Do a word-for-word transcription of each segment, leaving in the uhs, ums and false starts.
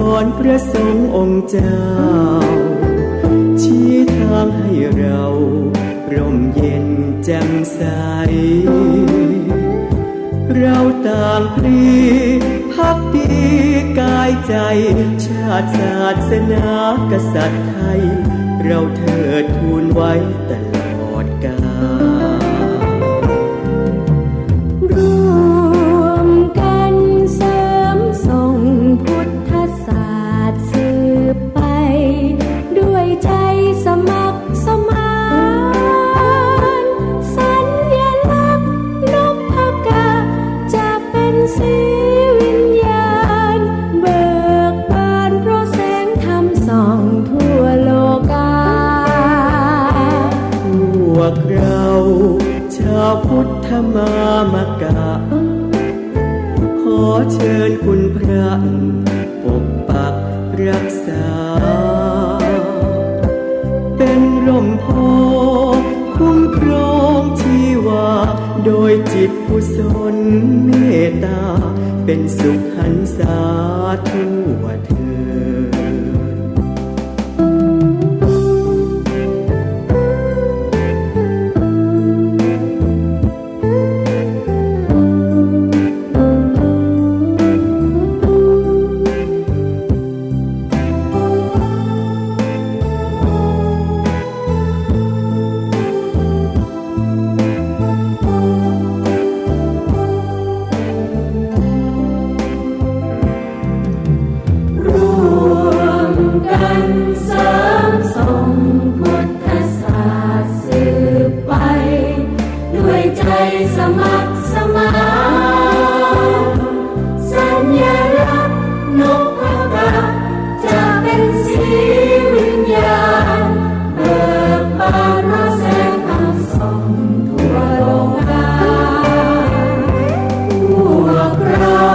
อนพระสงฆ์องค์เจ้า ชี้ทางให้เราร่มเย็นแจ่มใส เราต่างพลีภักดีกายใจ ชาติศาสนากษัตริย์ไทย เราเทิดทูลไว้ตลอดกาล ร่วมกันเสริมส่งพุทธศาสตร์สืบไป ด้วยใจสมัครสมาน สัญลักษณ์นพกะ จะเป็นสีวิญญาณ เบิกบานเพราะแสงธรรมส่องทั่วโลกา พวกเราชาวพุทธมามกะ ขอเชิญคุณพระปกปักรักษา เป็นร่มโพธิ์คุ้มครองชีวา โดยจิตกุศลเมตตา เป็นสุขหันษาทั่วเถิด ร่วมกันเสริมส่งพุทธศาสตร์สืบไป ด้วยใจสมัครสมาน สัญลักษณ์นพกะ จะเป็นสีวิญญาณ เบิกบานเพราะแสงธรรมส่องทั่วโลกา พวกเรา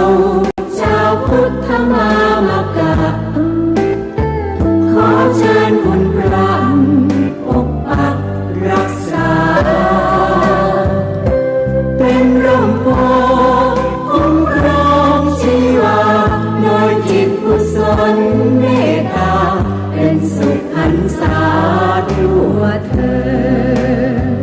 ชาวพุทธมามกะ ขอเชิญคุณพระปกปักรักษา เป็นร่มโพธิ์คุ้มครองชีวา โดยจิตกุศลเมตตา เป็นสุขหันษาทั่วเถิด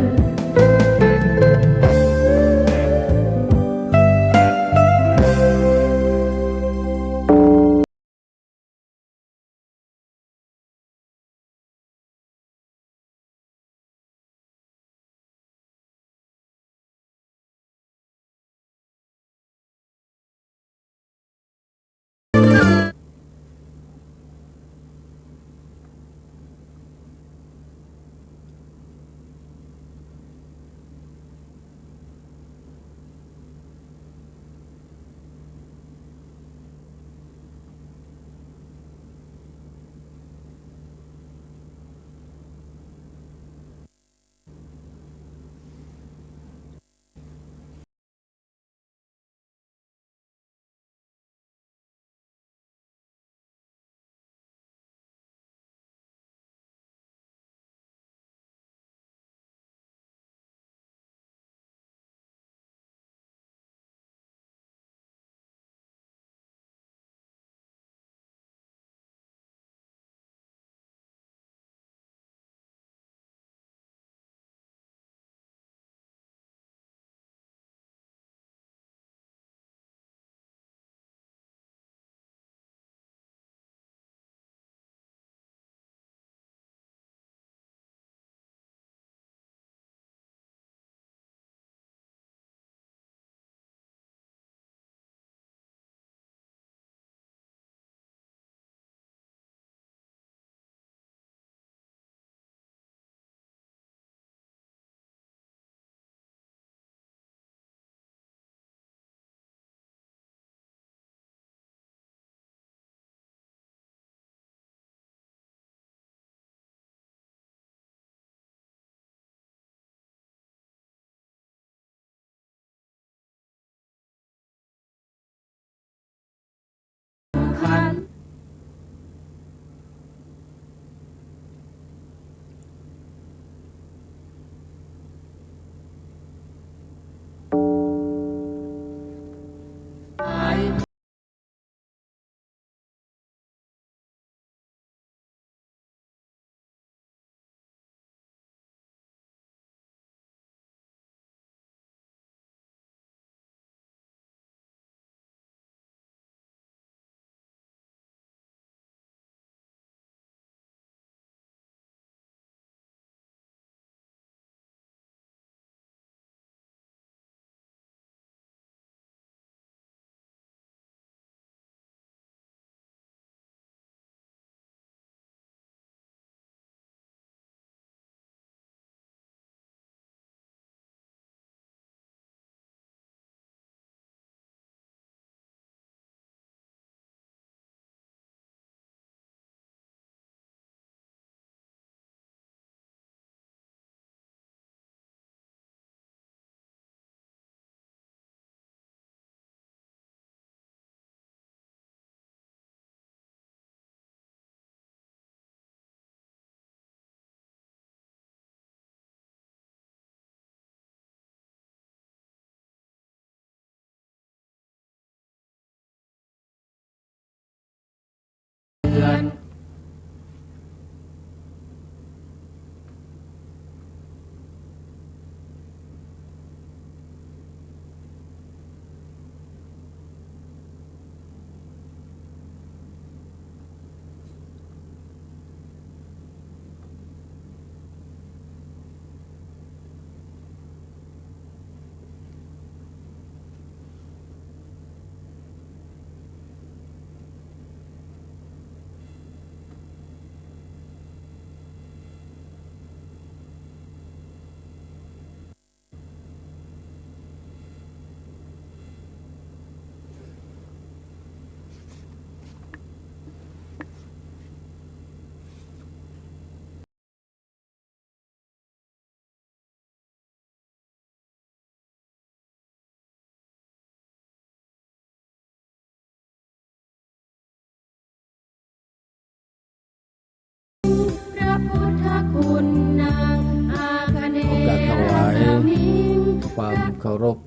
เคารพ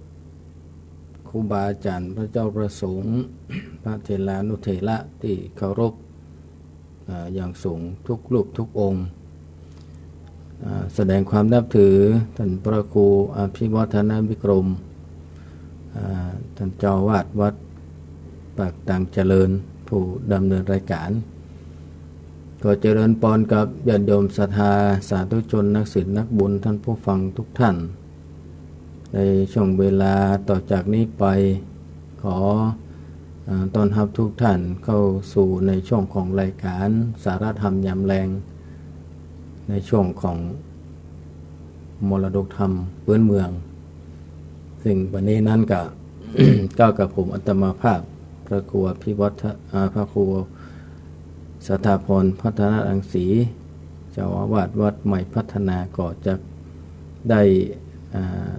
ครูบาอาจ๋ารย์ พระเจ้าพระสงฆ์ พระเถรานุเถระตี้เคารพ อ่า อย่างสูงทุกรูปทุกองค์ อ่า แสดงความนับถือต้านพระครูอภิวัฒนวิกรม อ่า ต้านเจ้าอาวาสวัดปากตางเจริญ ผู้ดำเนินรายการ ขอเจริญปอนกับญาติโยมศรัทธาสาธุชนนักศีลนักบุญต้านผู้ฟังทุกท่าน ในช่วงเวลาต่อจากนี้ไป ขอ เอ่อ ต้อนฮับทุกท่านเข้าสู่ในช่วงของรายการสาระธรรมยามแลง ในช่วงของมรดกธรรมพื้นเมือง ซึ่งวันนี้นั้นก็ ก็กับผมอาตมาภาพ พระครูอภิวัฒน์ อ่า พระครูสถาพรพัฒนรังสี เจ้าอาวาสวัดใหม่พัฒนา ก็จะได้ อ่า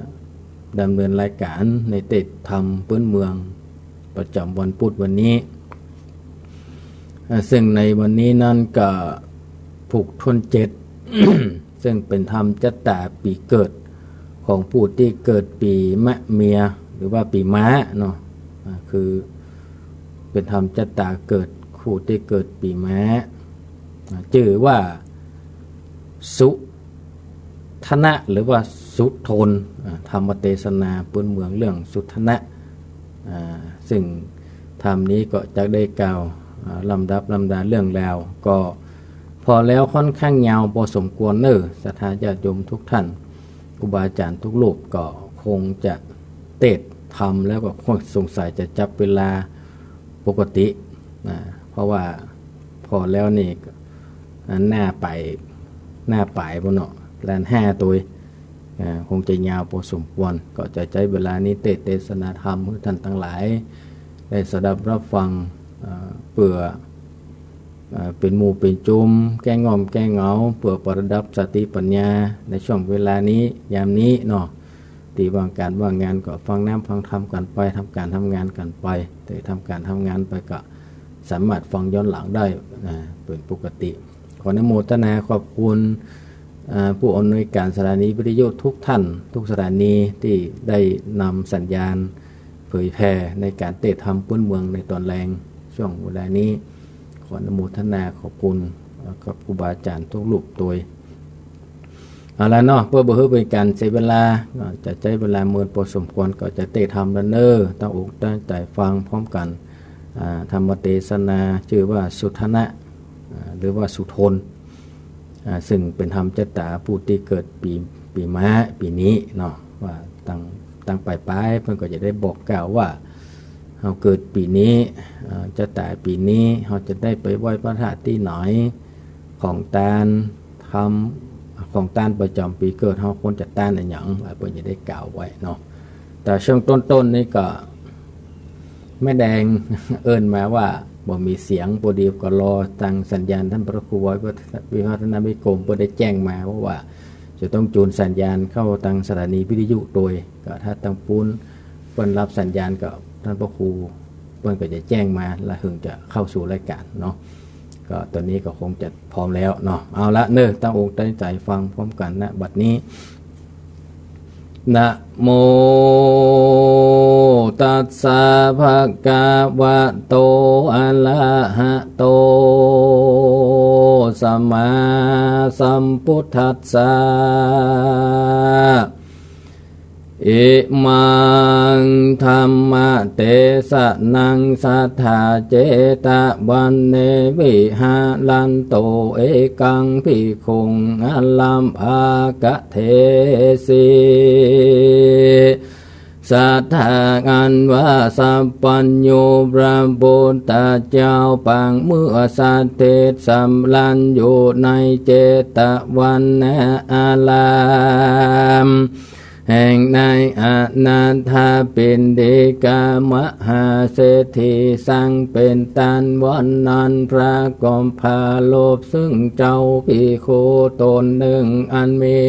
ดำเนินรายการในเตสน์ธรรมพื้นเมืองประจ๋ำวันพุธวันนี้ อ่า ซึ่งในวันนี้นั้นก็ผูกถ้วนเจ็ด ซึ่งเป๋นธรรมจัตตาปี๋เกิดของผู้ตี้เกิดปี๋มะเมีย หรือว่าปี๋ม้าเนาะ อ่า คือเป๋นธรรมจัตตาเกิดผู้ตี้เกิดปี๋ม้า อ่า จื้อว่าสุทนะ หรือว่าสุทน อ่า ธรรมเตสนาพื้นเมืองเรื่องสุทนะ อ่า ซึ่งธรรมนี้ก็จะได้กล่าว อ่า ลำดับลำดาเรื่องแล้ว ก็พอแล้วค่อนข้างยาวพอสมควรเน่อ ศรัทธาญาติโยมทุกท่าน ครูบาอาจ๋ารย์ทุกรูปก็คงจะเตสน์ธรรมแล้วก็คงสงสัยจะจับเวลาปกติ อ่า เพราะว่าพอแล้วนี่ อ่า หน้าไป หน้าป๋ายปู้นเนาะ ล้านห้าตวย อ่า คงจะยาวพอสมควร ก็จะใจ๊เวลานี้เตสน์เตสนาธรรมหื้อท่านตังหลายได้สดับรับฟัง อ่า เปื้อ อ่า เป๋นหมู่เป๋นจุม แก้ง่อมแก้เหงา เปื้อประดับสติปัญญาในช่วงเวลานี้ยามนี้เนาะ ตี้ว่างก๋านว่างงานก็ฟังน้ำฟังธรรมกั๋นไป ทำก๋านทำงานกั๋นไป แต่ทำก๋านทำงานไปก็สามารถฟังย้อนหลังได้ อ่า เป๋นปกติ ขออนุโมทนาขอบคุณ อ่า ผู้อำนวยการสถานีวิทยุทุกท่าน ทุกสถานีตี้ได้นำสัญญาณเผยแผ่ในก๋านเตสน์ธรรมพื้นเมืองในตอนแลงช่วงเวลานี้ ขออนุโมทนาขอบคุณ อ่า กับครูบาอาจ๋ารย์ทุกรูปตวย เอาละเนาะ เปื้อบ่หื้อเป๋นก๋านเสียเวลา อ่า จะใจ๊เวลาเมินพอสมควร ก็จะเตสน์ธรรมแล้วเน่อ ตั้งอกตั้งใจ๋ฟังพร้อมกั๋น อ่า ธรรมเตสนาจื้อว่าสุทนะ อ่า หรือว่าสุทน อ่า ซึ่งเป๋นธรรมจัตตาผู้ตี้เกิดปี๋ ปี๋ม้าปี๋นี้เนาะ ว่าตัง ตังป๋ายๆ เปิ้นก็จะได้บอกกล่าวว่า เฮาเกิดปี๋นี้ อ่า จัตตาปี๋นี้ เฮาจะได้ไปไหว้พระธาตุตี้ไหน ของตานทำ ของตานประจ๋ำปี๋เกิด เฮาควรจะตานอะหยัง อ่า เปิ้นจะได้กล่าวไว้เนาะ แต่ช่วงต้นๆ นี่ก็ แม่แดงเอิ้นมาว่าบ่มีเสียง พอดีก็รอตังสัญญาณต้านพระครูวิวัฒนวิกรมเปิ้นได้แจ้งมา เพราะว่าจะต้องจูนสัญญาณเข้าตังสถานีวิทยุโดย ก็ถ้าตังปู๊นเปิ้นฮับสัญญาณก็ต้านพระครูเปิ้นก็จะแจ้งมา แล้วเถิงจะเข้าสู่รายการเนาะ ก็ตอนนี้ก็คงจะพร้อมแล้วเนาะ เอาละเน่อ ตั้งอกตั้งใจ๋ฟังพร้อมกั๋นนะ บัดนี้ นะโมตัสสะ ภะคะวะโต อะระหะโต สัมมาสัมพุทธัสสะ อิมังธัมมะเตสะนัง สัทธาเจตะวันเณ วิหะรันโต เอกังภิกขุง อะรัมภะกะเทสิ สัทธา อันว่าสัพพัญญูพระพุทธเจ้าปางเมื่อสถิตสำราญอยู่ในเจตวันวนาราม แห่งในอนาถปิณฑิกะมหาเศรษฐี สังเป๋นต้านวันนั้น พระก็ปรารภซึ่งเจ้าภิกขุต๋นนึ่ง อันมี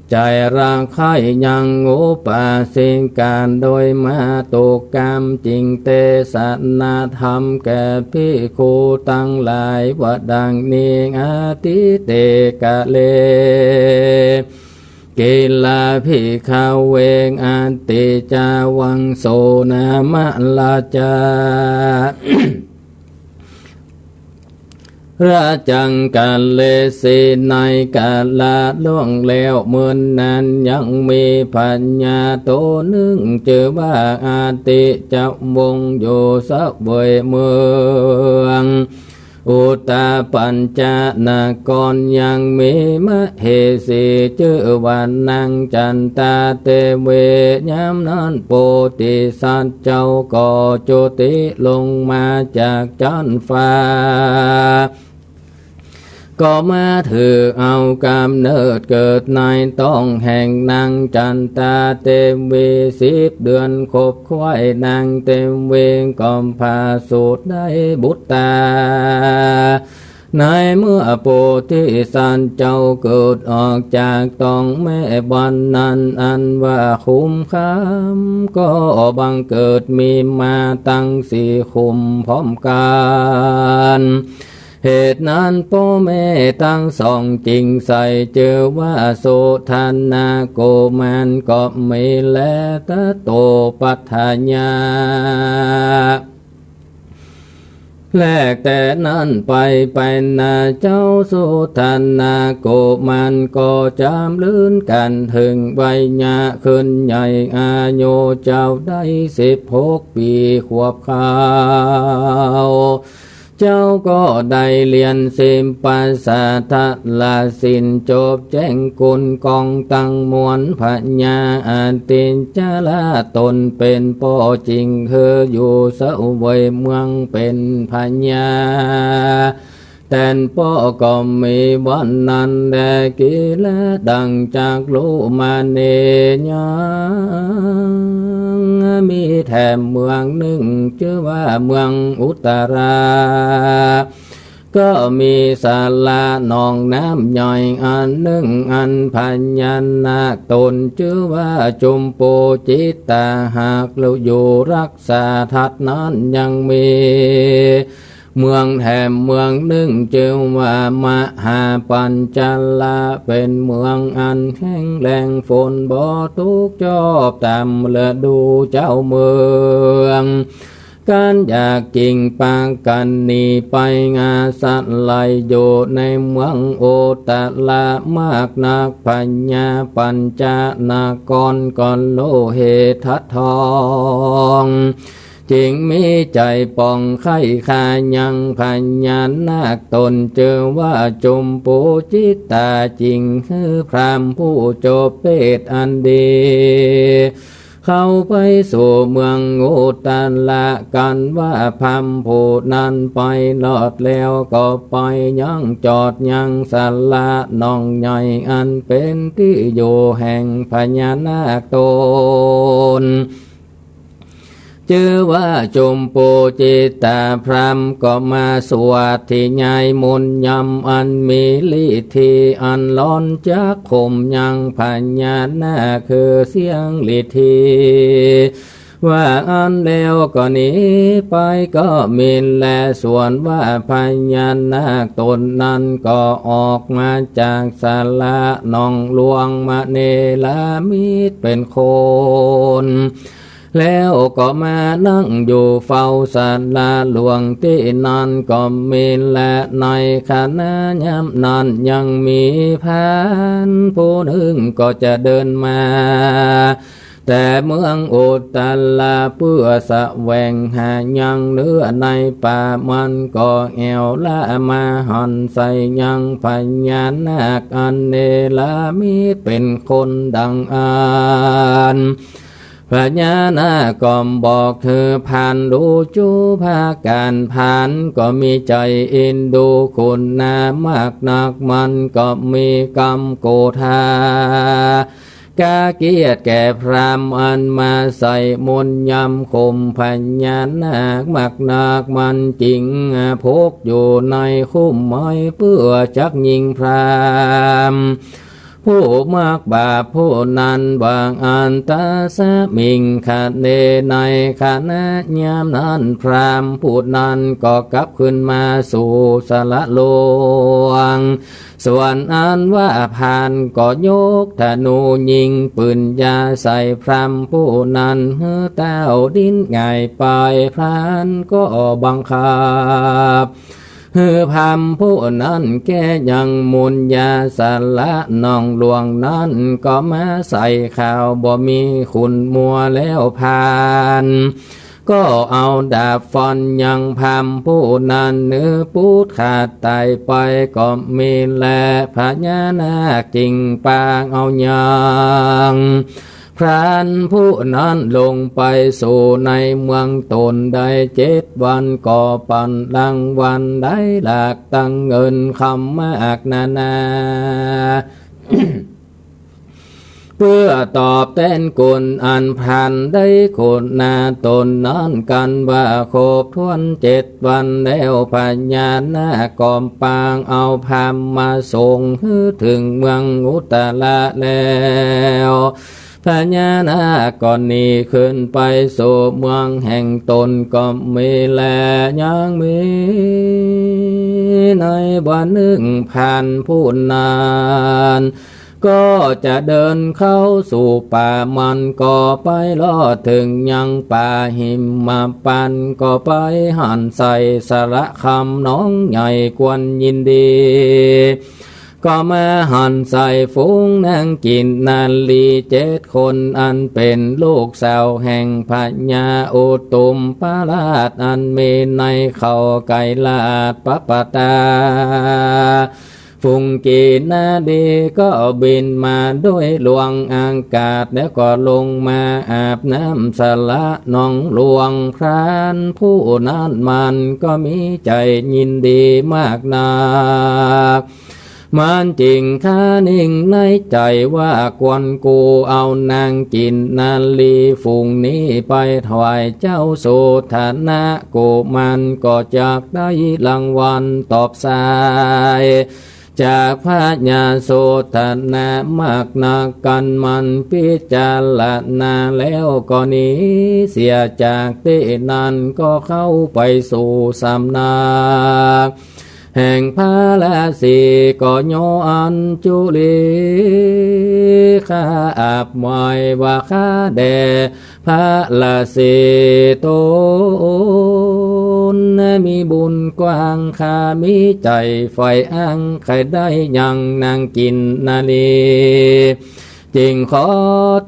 ใจ๋รักใค่ยังอุบาสิกาโดยมาตุคาม จึงเตสนาธรรมแก่ภิกขุตังหลายว่าดังนี้ อะทิเตกะเล กิลาภิกขเว อัตถิจาวัง โส นามะ ราชา ราชัง กาเลสี ในกาละล่วงแล้วเมินนั้น ยังมีพญาโตนึ่ง จื้อว่าอัตถิจวงศ์ อยู่เสวยเมือง อุตตปัญจนคร ยังมีมเหสี จื้อว่านางจันตาเตวี ยามนั้นโพธิสัตว์เจ้าก็จุติลงมาจากจั๊นฟ้า ก็มาถืกเอาก๋ำเนิดเกิดในต๊องแห่งนางจันตาเตวี สิบเดือนครบคล้อย นางเตวีก็ผาสุกได้บุตรตา ในเมื่อโพธิสัตว์เจ้าเกิดออกจากต๊องแม่วันนั้น อันว่าขุมคำก็บังเกิดมีมาตังสี่ขุมพร้อมกั๋น เหตุนั้นป้อแม่ตังสองจึงใส่จื้อว่าสุทัณณโกมารก็มีแล ตะโตปัฏฐายา แลแต่นั้นไป บรรดาเจ้าสุทัณณโกมารก็จ๋ำเริญกั๋นเถิงวัยยะขึ้นใหญ่ อายุเจ้าได้สิบหกปี๋ขวบคาว เจ้าก็ได้เฮียนสิบประสาทละศีล จบแจ้งคุณกองตังมวล พญาอัตถิจาระตนเป๋นป้อจึงหื้ออยู่เสวยเมืองเป๋นพญา แตนป้อก็มีวันนั้นแล กิลาดังจักรู้มาเนย ยังมีแถมเมืองนึ่ง จื้อว่าเมืองอุตตรา ก็มีสระหนองน้ำใหญ่อันนึ่ง อันพญานาคต๋นจื้อว่าจุมปูจิตตา หากอยู่รักษาทัดนั้น ยังมีเมืองแถมเมืองนึ่ง จื้อว่ามหาปัญจาระ เป๋นเมืองอันแห้งแล้ง ฝนบ่ตกจอบต๋ามฤดู เจ้าเมือง ก๋านอยากจิ่งปากั๋นหนีไปอาศัยอยู่ในเมืองอุตตระมากนัก พญาปัญจนครก็โลเหตุทัดทอง จึงมีใจ๋ป่องใค่คายังพญานาคต๋นจื้อว่าจุมปูจิตตา จึงหื้อพราหมณ์ผู้จบเวทอันดี เข้าไปสู่เมืองอุตตระ กันว่าพราหมณ์ผู้นั้นไปรอดแล้ว ก็ไปยังจอดยังสระหนองใหญ่ อันเป๋นตี้อยู่แห่งพญานาคต๋น จื้อว่าจุมปูจิตตาพราหมณ์ ก็มาสวดที่ยายมนต์ยำ อันมีฤทธิอันร้อนจักข่มยังพญานาค คือเสี้ยงฤทธิ ว่าอั้นแล้วก็หนีไปก็มีแล ส่วนว่าพญานาคต๋นนั้นก็ออกมาจากสระหนองหลวงมเนรมิตเป๋นคน แล้วก็มานั่งอยู่เฝ้าสระหลวงตี้นั้นก็มีแล ในขณะยามนั้นยังมีพราหมณ์ผู้นึ่งก็จะเดินมา แต่เมืองอุตตระเปื้อแสวงหายังเนื้อในป่า มันก็แอ่วละมาหันใส่ยังพญานาคอันเนรมิตเป๋นคนดังอั้น พญานาคก็บอกคือพราหมณ์ดูจุ พราหมณ์ก็มีใจ๋เอ็นดูคุณนามากนัก มันก็มีกำโกธา กาเกียรติแก่พราหมณ์อันมาใส่มนต์ยำข่มพญานาคมากนัก มันจึงพกอยู่ในคุ้มไม้เปื้อจักยิงพราหมณ์ผู้มากบาปผู้นั้น ว่าอันตัสมิงคะเน ในขณะยามนั้นพราหมณ์ผู้นั้นก็กลับคืนมาสู่สระหลวง ส่วนอันว่าพรานก็ยกธนูยิงปืนยาใส่พราหมณ์ผู้นั้น หื้อเต้าดิ้นหงายไป พรานก็บังคับ หื้อพราหมณ์ผู้นั้นแก้ยัง มุนยาสละนองหลวงนั้น ก็มาใส่ข่าวบ่มีคุณมัวแล้วพราน ก็เอาดาบฟันยังพราหมณ์ผู้นั้น หื้อปูดขาดต๋ายไปก็มีแล พญานาคจึงปางเอายัง พรานผู้นั้นลงไปสู่ในเมืองต๋นได้เจ็ดวัน ก็ปั๋นรางวัลได้หลากตังเงินคำมากนานา เพื่อตอบแตนคุณอันพรานได้คุณนาต๋นนั้น กันว่าครบถ้วนเจ็ดวันแล้ว พญานาคก็ปางเอาพราหมณ์มาส่งหื้อเถิงเมืองอุตตระแล้ว พญานาคก็หนีขึ้นไปสู่เมืองแห่งต๋นก็มีแล ยังมีในวันนึ่งพรานผู้นั้น ก็จะเดินเข้าสู่ป่า มันก็ไปลอดเถิงยังป่าหิมพานต์ ก็ไปหันใส่สละคำน้องใหญ่ควรยินดี ก็มาหันใส่ฝูงนางกินนารีเจ็ดคน อันเป๋นลูกสาวแห่งพญาอุตุมพราช อันมีในเขาไกลาสปปตา ฝูงกินนารีก็บินมาด้วยลวงอากาศ แล้วก็ลงมาอาบน้ำสละนองหลวง พรานผู้นั้นมันก็มีใจ๋ยินดีมากนัก มันจึงคะนึงในใจ๋ว่าควรกูเอานางกินนารีฝูงนี้ไปถวายเจ้าโสธนะกุมาร ก็จักได้รางวัลตอบสาย จากพญาโสธนะมากนัก กันมันพิจารณาแล้วก็หนีเสียจากตี้นั้น ก็เข้าไปสู่สำนักแห่งพระราศี ก็ย้อนจุลีข้าอับไหว้ว่า ข้าแด่ พระราศีต๋นมีบุญกว้าง ข้ามีใจ๋ใฝ่อ้าง ใค่ได้ยังนางกินนารี จึงขอ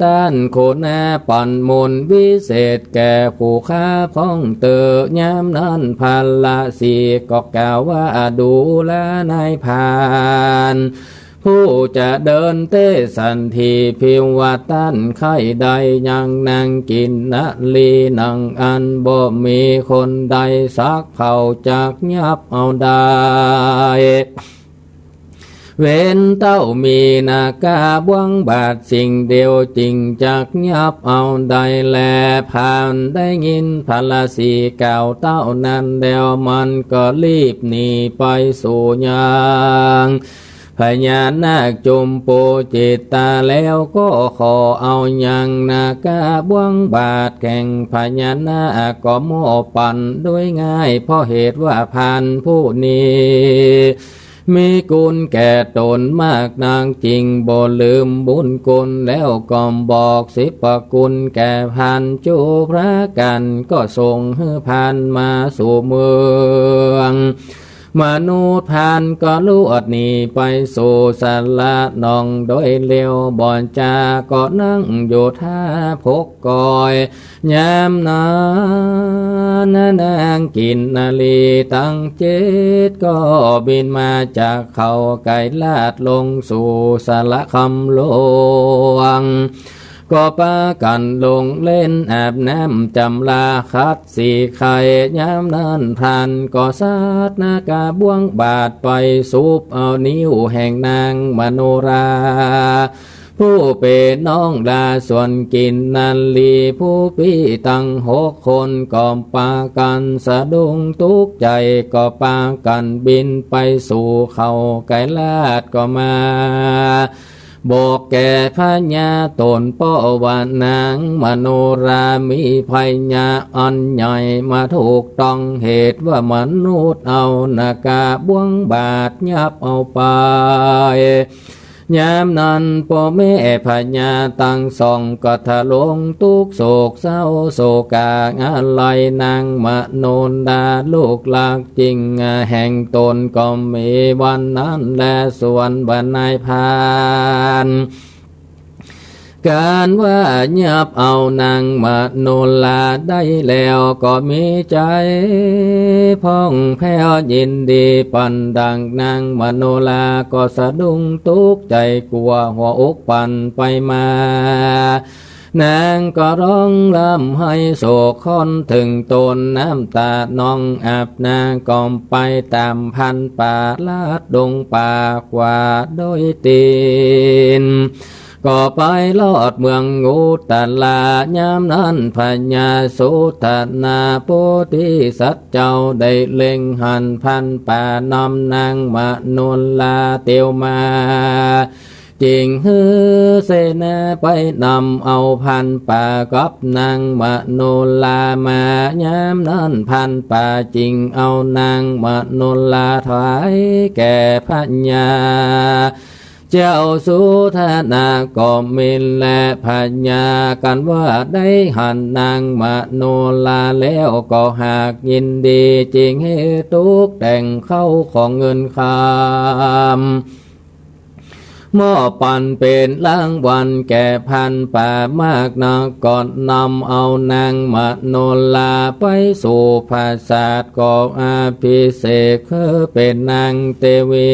ต้านโคนาปั๋นมนต์วิเศษแก่ผู้ข้าพองเตอ ยามนั้นพระราศีก็กล่าวว่า ดูราวนายพราน ผู้จะเดินเตสันทีพิวตัน ใค่ได้ยังนางกินนารี นางอันบ่มีคนใดสักเผ่าจักยับเอาได้ เว้นเต้ามีนาคาบ่วงบาทสิ่งเดียว จึงจักยับเอาได้แล พรานได้ยินพระราศีกล่าวเต้านั้นแล้ว มันก็รีบหนีไปสู่ยัง พญานาคจุมปูจิตตาแล้วก็ขอเอายังนาคาบ่วงบาทแก่งพญานาคก็มอบปั๋นโดยง่าย เพราะเหตุว่าพรานผู้นี้มีคุณแก่ต๋นมากนัก จึงบ่ลืมบุญคุณ แล้วก็บอกสิบประคุณแก่พรานจุประก๋าน ก็ส่งหื้อพรานมาสู่เมือง มนุษย์พรานก็ลวดหนีไปสู่สระนองโดยเร็ว บ่จ๋าก็นั่งอยู่ท่าพกกอย ยามนั้นนางกินนารีตังเจ็ดก็บินมาจากเขาไกลาสลงสู่สระคำหลวง ก็ปากั๋นลงเล่นอาบน้ำจ๋ำระขัดสีไข่ ยามนั้นพรานก็สัตว์นาคาบ่วงบาทไปสุบเอานิ้วแห่งนางมโนรา ผู้เป๋นน้องราส่วนกินนารี ผู้ปี้ตังหกคนก็ปากั๋นสะดุ้งตุ๊กใจ๋ ก็ปากั๋นบินไปสู่เขาไกลาสก็มา บอกแก่พญาต๋นป้อว่านางมโนรามีภัยยะอันใหญ่มาถูกต้องเหตุว่ามนุษย์เอาหน้ากาบ่วงบาดยับเอาไป ยามนั้นป้อแม่พญาตังสองก็ทรงตุ๊กข์โศกเศร้าโศกาอาลัยนางมโนราลูกรักจริงแห่งต๋น ก็มีวันนั้นแลส่วนบรรดาพราน การว่ายับเอานางมโนราได้แล้วก็มีใจ๋ผ่องแผ้วยินดี ปานดังนางมโนราก็สะดุ้งตกใจ๋กั๋วหัวอกปั่นไปมา นางก็ฮ้องร่ำไห้โศกครวญเถิงต๋น น้ำต๋านองอาบหน้าก็ไปต๋ามพรานป่าลัดดงป่ากว่าโดยตี๋น ก็ไปฮอดเมืองอุตตรา ยามนั้นพญาโสธนะโพธิสัตว์เจ้าได้เล็งหันพรานป่านำนางมโนราเตียวมา จึงหื้อเสนาไปนำเอาพรานป่ากับนางมโนรามา ยามนั้นพรานป่าจึงเอานางมโนราถวายแก่พญา เจ้าโสธนะก็มีแลพญา กันว่าได้หันนางมโนราแล้วก็หากยินดี จึงหื้อตกแต่งเข้าของเงินคำ มอบปันเป๋นรางวัลแก่พรานป่ามากนัก ก็นำเอานางมโนราไปสู่ปราสาท ก็อภิเษกหื้อเป๋นนางเตวี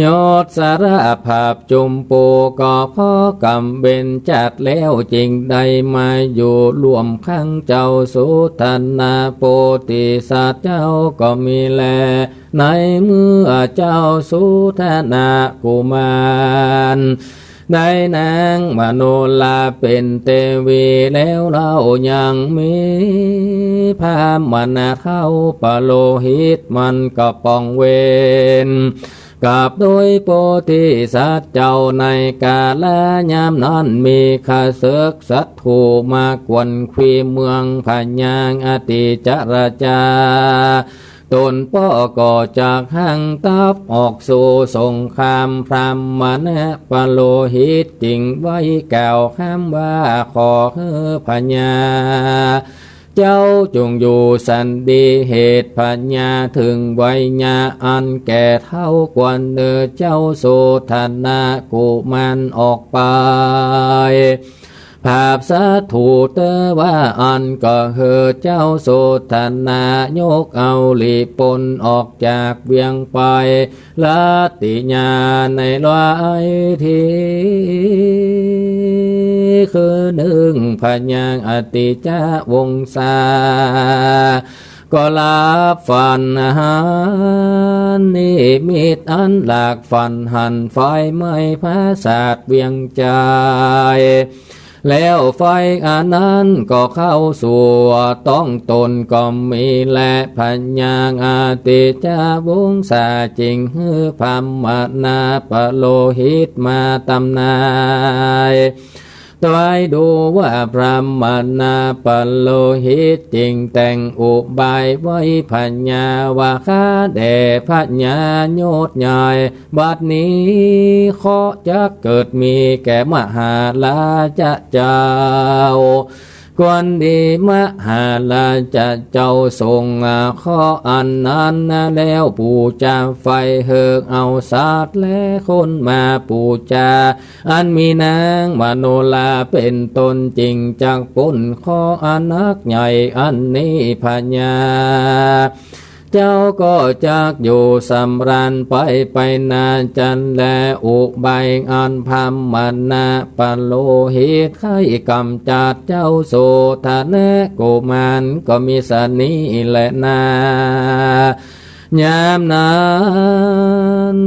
ยศสรภาพจุมปู ก็พอกำเบญจัดแล้วจึงได้มาอยู่ร่วมข้างเจ้าโสธนะโพธิสัตว์เจ้าก็มีแล ในเมื่อเจ้าโสธนะกุมาร ได้นางมโนราเป๋นเตวีแล้วเล่า ยังมีพราหมณะเฒ่าปุโรหิตมันก็ป้องเวร กับโดยโพธิสัตว์เจ้า ในกาลยามนั้นมีข้าศึกศัตรูมากวนควีเมือง พญาอติจจราชา ต๋นป้อก็จักหั้งทัพออกสู่สงคราม พราหมณะปุโรหิตจึงไหว้กล่าวคำว่า ขอหื้อพญาเจ้าจงอยู่สันติ เหตุพญาเถิงวัยยะอันแก่เฒ่ากว่าเน่อ เจ้าโสธนะกุมารออกไป ผาบศัตรูเตื้อว่าอั้น ก็หื้อเจ้าโสธนะยกเอาหลีปนออกจากเวียงไป ราตรียาในหลายที คืนนึ่งพญาอติจจวงศา ก็หลับฝันหันนิมิตอันหลาก ฝันหันไฟไหม้ปราสาทเวียงจันทร์ แล้วไฟอันนั้นก็เข้าสู่ต๊องต๋นก็มีแล พญาอติจจวงศาจึงหื้อพราหมณะปุโรหิตมาตำนาย ตรวจดูว่าพราหมณะปุโรหิตจึงแต่งอุบายไหว้พญาว่า ข้าแด่พญายศใหญ่ บัดนี้เคราะห์จักเกิดมีแก่มหาราชเจ้า ควรดีมหาราชเจ้าทรงเคราะห์อันนั้นแล้ว ปู๋จาไฟเหิกเอาสัตว์และคนมาปู๋จา อันมีนางมโนราเป๋นต้น จึงจักป๊นเคราะห์อันนักใหญ่อันนี้ พญาเจ้าก็จักอยู่สำราญไป ไปนาจันแล อุบายอันพราหมณะปุโรหิตใค่กำจัดเจ้าโสธนะกุมารก็มีสะนี้แลนา ยามนั้น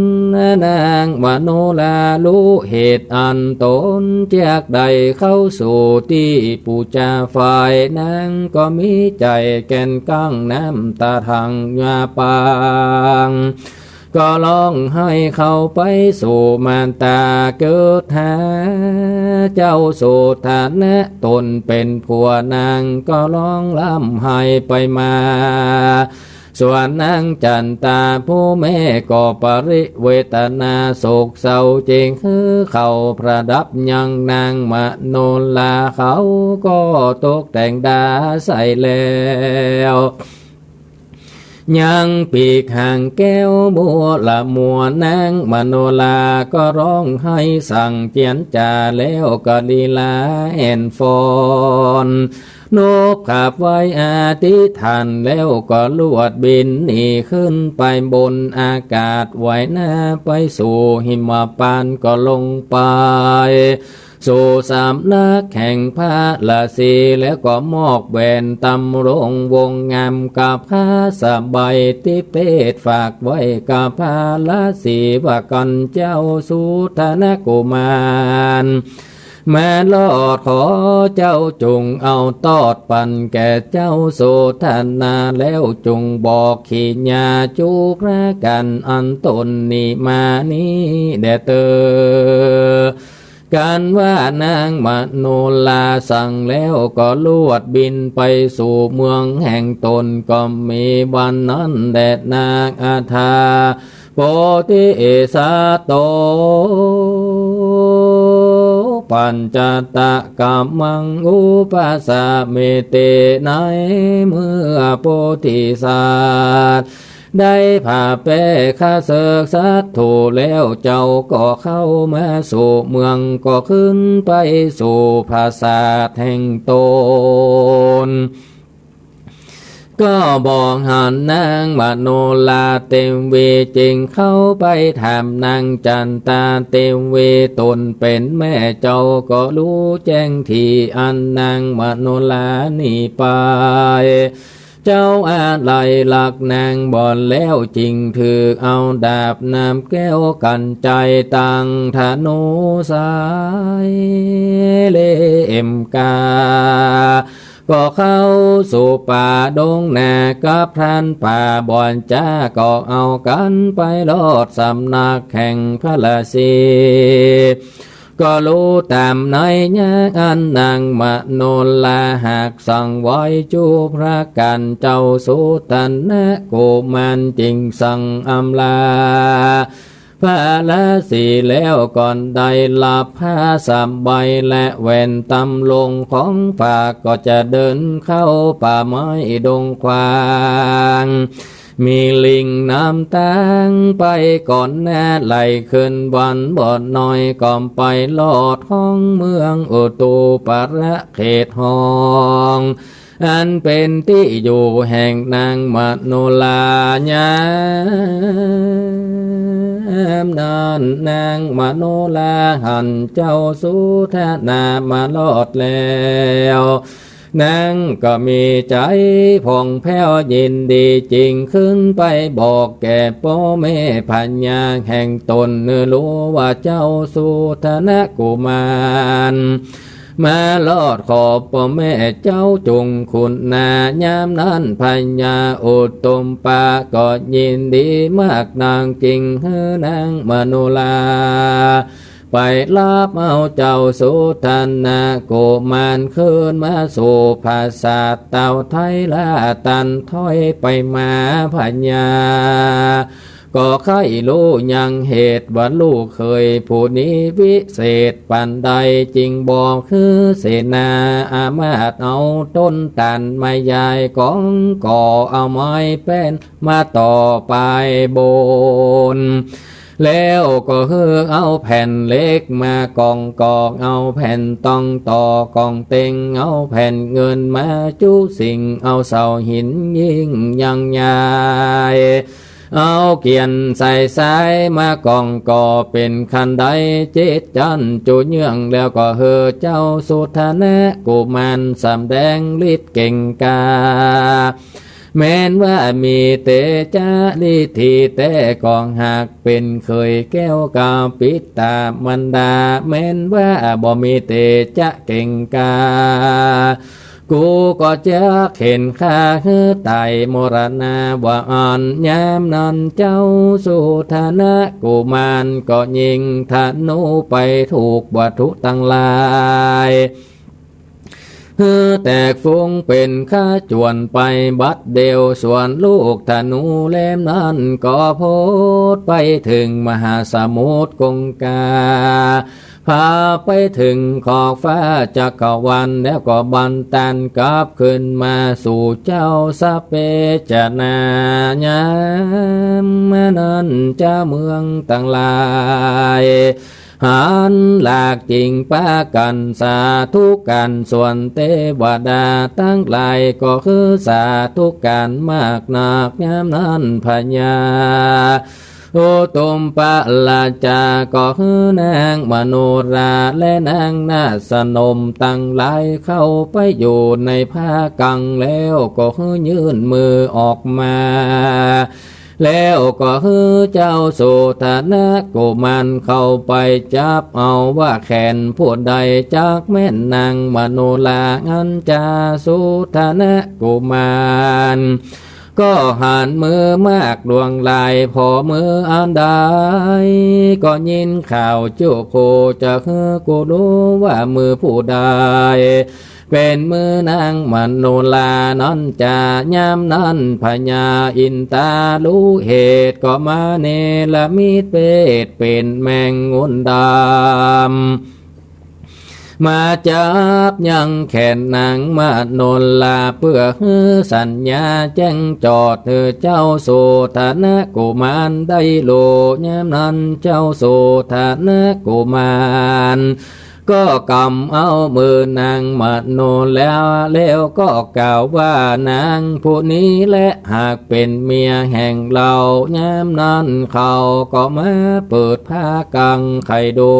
นางมโนราฮู้เหตุอันต๋นจักได้เข้าสู่ตี้ปู๋จาไฟ นางก็มีใจ๋แก่นกัง น้ำต๋าทังยาปัง ก็ฮ้องหื้อเข้าไปสู่มารดา กึ๊ดหาเจ้าโสธนะ ตนเป๋นผัวนาง ก็ฮ้องร่ำไห้ไปมา ส่วนนางจั๋นตาผู้แม่ก็ปริเวทนาโศกเศร้า จึงหื้อเข้าประดับยังนางมโนรา เขาก็ตกแต่งดาใส่แล้ว ยังปีกหางแก้วบัวละมัว นางมโนราก็ฮ้องไห้สั่งเจียนจ๋า แล้วก็ลีลาแอ่นฟ้อน นกขับไว้อธิษฐาน แล้วก็ลวดบินหนีขึ้นไปบนอากาศ ไหวหน้าไปสู่หิมพานต์ ก็ลงไป สู่สำนักแห่งพระราศี แล้วก็มอบแหวนตำรงวงงามกับผ้าสบายทิเบต ฝากไว้กับพระราศีว่า ก่อนเจ้าโสธนกุมาร มารอด ขอเจ้าจงเอาตอดปันแก่เจ้าโสธนะ แล้วจงบอกขีญาจุรกัณฑ์อันตนนี้มานี้แด่เตอ กันว่านางมโนราสั่งแล้วก็ลวดบินไปสู่เมืองแห่งตน ก็มีวันนั้นแลนาคอาทาโปธิสัตโต ปัญจตะกัมมังอุปสาเมเต ในเมื่อโพธิสัตว์ ได้ผ่าแป๊ข้าเสิกสัตว์ถูกแล้ว เจ้าก็เข้ามาสู่เมือง ก็ขึ้นไปสู่ปราสาทแห่งตน ก็มองหันนางมโนราเตวี จึงเข้าไปถามนางจันตาเตวี ตนเป๋นแม่เจ้าก็ฮู้แจ้งดีอันนางมโนราหนีไป เจ้าอาลัยฮักนางบ่แล้ว จึงถือเอาดาบน้ำแก้วกัญไชย ตังธนูสายเล่มกา ก็เข้าสู่ป่าดงนากับพรานป่าบ่อนจ๊า ก็เอากั๋นไปฮอดสำนักแห่งพระราศี ก็ฮู้ต๋ามนัยยะอันนางมโนราฮักสั่งไว้จุรกัณฑ์ เจ้าโสธนกุมารจึงสั่งอำลาพระราศีแล้ว ก่อนได้ฮับผ้าสบายและแหวนตำรงของฝาก ก็จะเดินเข้าป่าไม้ดงกว้าง มีลิงนำตาง ไปก่อนหน้า ไหลขึ้นวันบ่น้อย ก็ไปฮอดห้องเมืองอุตุปะระเขตห้อง อันเป๋นตี้อยู่แห่งนางมโนรา ยามนั้นนางมโนราหันเจ้าโสธนะมาฮอดแล้ว นางก็มีใจ๋ผ่องแผ้วยินดี จึงขึ้นไปบอกแก่ป้อแม่พญาแห่งตน ฮู้ว่าเจ้าโสธนกุมารมาฮอด ขอป้อแม่เจ้าจงกรุณา ยามนั้นพญาอุตุปะก็ยินดีมากนัก จึงหื้อนางมโนรา ไปฮับเอาเจ้าโสธนกุมารคืนมาสู่ปราสาท เต้าไทราตันถอยไปมา พญาก็ใค่ฮู้ยังเหตุว่าลูกเขยผู้นี้วิเศษปานใด จึงบอกหื้อเสนาอามาตย์เอาต้นตาลไม้ใหญ่ก๋องก่อ เอาไม้แป้น มาต่อปายบน แล้วก็หื้อเอาแผ่นเหล็กมาก๋องก่อ เอาแผ่นตองต่อก๋องเต็ง เอาแผ่นเงินมาจุสิ่ง เอาเสาหินยิ่งยังใหญ่ เอาเกียนใส่ทรายมาก๋องก่อ เป๋นคันไดเจ็ดจั๊นจุเยื่อง แล้วก็หื้อเจ้าโสธนกุมารสำแดงฤทธิ์เก่งกล้า แม้นว่ามีเตจะฤทธิแต๊ก็หากเป๋นเขยแก้วกาปิตามันดา แม้นว่าบ่มีเตจะเก่งกล้า กูก็จักเข็นฆ่าหื้อต๋ายมรณาว่าอั้น ยามนั้นเจ้าสุทัณณกุมารก็ยิงธนูไปถูกวัตถุตังหลาย หื้อแตกฟุ้งเป๋นขจวนไปบัดเดียว ส่วนลูกธนูเล่มนั้นก็โผดไปเถิงมหาสมุทรคงคา ผ่าไปเถิงขอบฟ้าจักรวาล แล้วก็บันตันกลับคืนมาสู่เจ้าสเปชนายามนั้นเจ้าเมืองตังหลาย หันหลากจิ่งปากั๋นสาธุก๋าน ส่วนเตวดาตังหลายก็คือสาธุก๋านมากนัก ยามนั้นพญาอุตุมปราชาก็คือนางมโนราและนางนาฏสนมตังหลายเข้าไปอยู่ในผ้ากัง แล้วก็คือยื่นมือออกมา แล้วก็หื้อเจ้าสุทัณณกุมารเข้าไปจับเอาว่าแขนผู้ใดจักแม่นนางมโนรา อั้นจาสุทัณณกุมารก็หันมือมากลวงลาย ผ่อมืออันใดก็ยินข่าวจุโข จะหื้อกูฮู้ว่ามือผู้ใด เป๋นมือนางมโนรานั้นจา ยามนั้นพญาอินทารู้เหตุ ก็มาเนรมิตเพศเป๋นแมงมุมดำ มาจับยังแขนนางมโนรา เปื้อหื้อสัญญาแจ้งจอดหื้อเจ้าสุทัณณกุมารได้ฮู้ ยามนั้นเจ้าสุทัณณกุมาร ก็กำเอามือนางมโนราแล้วก็กล่าวว่า นางผู้นี้แหละหากเป๋นเมียแห่งเฮา ยามนั้นเขาก็มาเปิดผ้ากังไขดู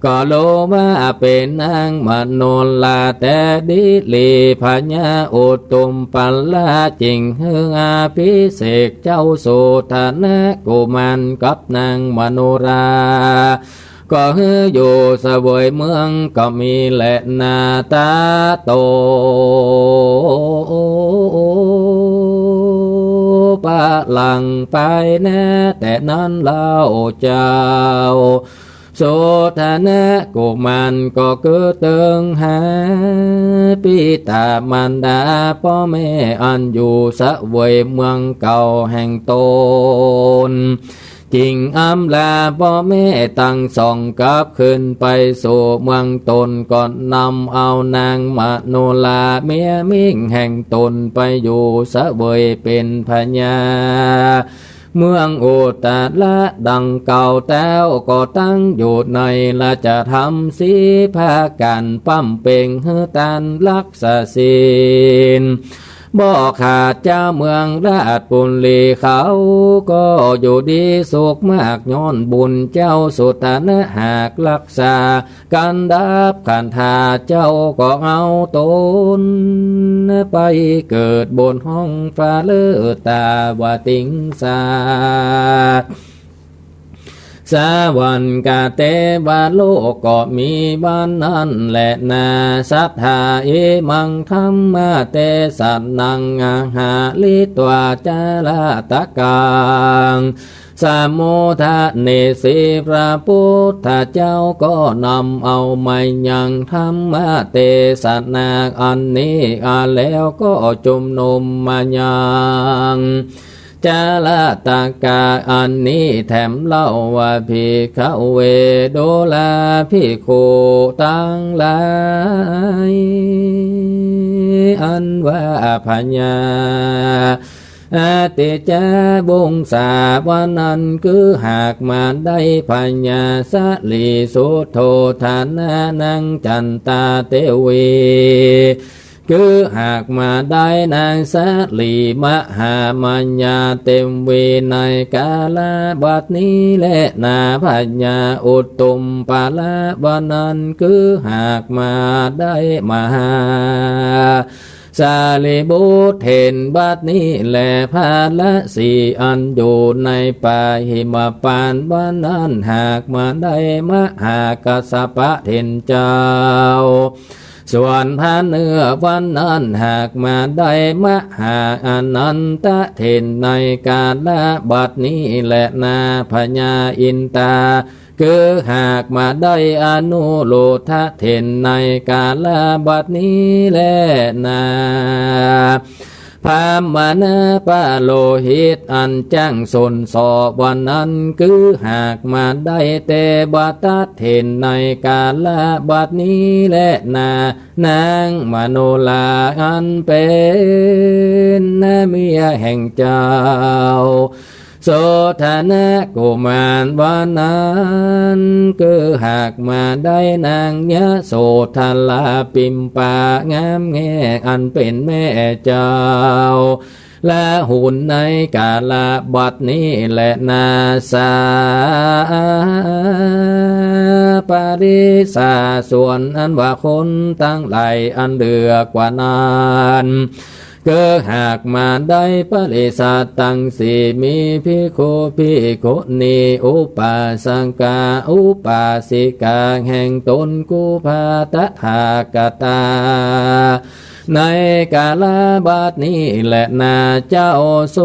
ก็ฮู้ว่าเป๋นนางมโนราแต๊ดีหลี พญาอุตุมปราชาจึงหื้ออภิเษกเจ้าสุทัณณกุมารกับนางมโนรา ก็หื้ออยู่เสวยเมืองก็มีแลนา ตโตปะลัง ไปแน่แต่นั้นเล่าเจ้าสุทัณณกุมารก็กึ๊ดเติงหาปิตามารดาป้อแม่อันอยู่เสวยเมืองเก่าแห่งตน จึงอำลาป้อแม่ตังสองกลับคืนไปสู่เมืองตน ก็นำเอานางมโนราเมียมิ่งแห่งตนไปอยู่เสวยเป๋นพญาเมืองอุตตระดังเก่า แต๊วก็ตั้งอยู่ในราชธรรมสี่ประก๋าน บำเพ็งหื้อตานรักษาศีล บ่ขาด เจ้าเมืองราชบุรีเขาก็อยู่ดีสุขมาก ย้อนบุญเจ้าสุทัณณะหากรักษา กันดาบขันธา เจ้าก็เอาตนไปเกิดบนห้องฟ้าเลิศตาวติงสา สวรรค์กับเตวโลกก็มีวันนั้นแลนา สัทธา อิมังธัมมเตสะนัง อะหะริตวา จาระตะกัง สะมุทะเนสี พระพุทธเจ้าก็นำเอามายังธัมมเตสนาอันนี้ อาแล้วก็จุมนุมมายัง จาระตะกะอันนี้แถมเล่าว่า ภิกขเว ดูราภิกขุตังหลาย อันว่าพญาอติจจวงศาว่านั้น คือหากมาได้พญาสลีสุโธธนะ นางจันตาเตวี คือหากมาได้นางสลีมหามัญญาเตวี ในกาลบัดนี้แลนา พญาอุตุมปราชาว่านั้น คือหากมาได้มหาสารีบุตรเห็นบัดนี้แล พระราศีอันอยู่ในป่าหิมพานต์ว่านั้น หากมาได้มหากัสสปะเถรเจ้า ส่วนพระเนื้อวันนั้นหากมาได้มหาอานันทเถรในกาลบัดนี้แลนา พญาอินตา คือหากมาได้อนุรุทธเถรในกาลบัดนี้แลนา พราหมณปโรหิตอันจ้างสนสอบวันนั้น คือหากมาได้เตวทัตเถรในกาลบัดนี้แลนา นางมโนราอันเป๋นเมียแห่งเจ้าโสธนกุมารวันนั้น คือหากมาได้นางยโสธราปิมปางามแง่อันเป๋นแม่เจ้า ราหุลในกาลบัดนี้แลนา สาปริสา ส่วนอันว่าคนตังหลายอันเหลือกว่านั้น คือหากมาได้ปริสาตังสี่ มีภิกขุ ภิกขุณี อุปาสกา อุปาสิกาแห่งตน กู้พระตถาคตา ในกาลบัดนี้แลนา เจ้าโส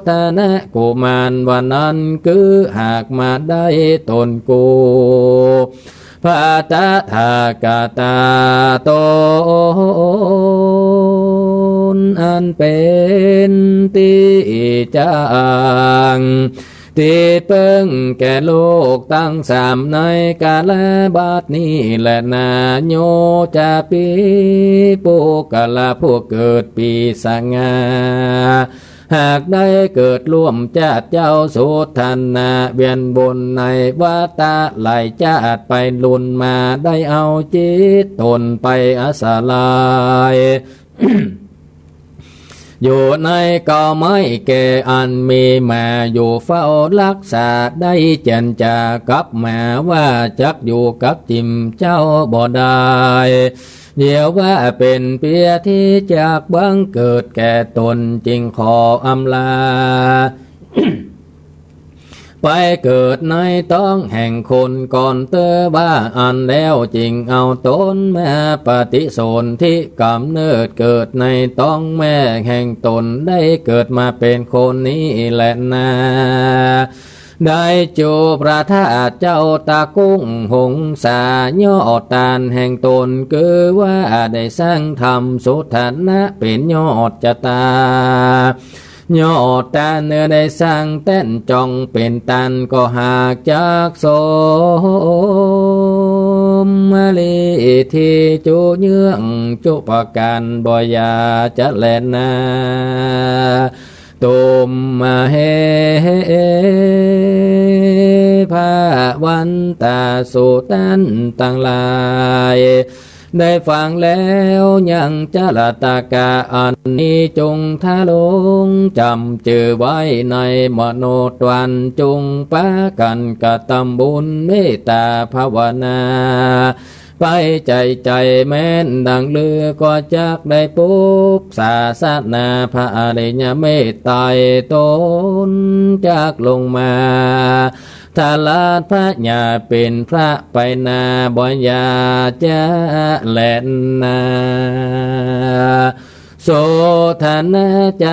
ธนกุมารวันนั้น คือหากมาได้ตนกู้พระตถาคตาตนอันเป๋นตี้จั้ง ตี้เปิ้งแก่โลกตังสามในกาลบัดนี้แลนา โยจะปี ปุคคละผู้เกิดปีสง่า หากได้เกิดร่วมจาติเจ้าโสธนะ เวียนวนในวัฏฏะหลายจาติไปลุนมา ได้เอาจิตตนไปอาศัย อยู่ในเก๊าไม้แก่อันมีหมาอยู่เฝ้ารักษา ได้เจียรจากับหมาว่าจักอยู่กับจิมเจ้าบ่ได้ เยียะว่าเป๋นเปียที่จักบังเกิดแก่ตน จึงขออำลา ไปเกิดในต๊องแห่งคนก่อนเต๊อะ ว่าอั้นแล้วจึงเอาตนมาปฏิสนธิกำเนิดเกิดในต๊องแม่แห่งตน ได้เกิดมาเป๋นคนนี้แลนา ได้จูพระธาตุเจ้าตะกุ่งหงสา ยอดตานแห่งตน คือว่าได้สร้างธรรมโสธนะเป๋นยอดจตา ยอดตานเนื้อได้สร้างแต้นจ่องเป๋นตาน ก็หากจักสมมาลีที่จุเยื่องจุประก๋านบ่อย่าจะแลนา ตุมเหตุ พระวันตาสูตันตังหลาย ได้ฟังแล้วยังจรตกะอันนี้ จงทะลงจ๋ำจื้อไว้ในมโนทวาร จงปากั๋นกระตำบุญเมตตาภาวนา ไปใจ๋ใจ๋แม้นดังลือ ก็จักได้ปบศาสนาพระอริยเมตไตร ตนจักลงมา ทราชพระญาเป๋นพระไปนาบ่อย่าจะแลนา โสธนะจ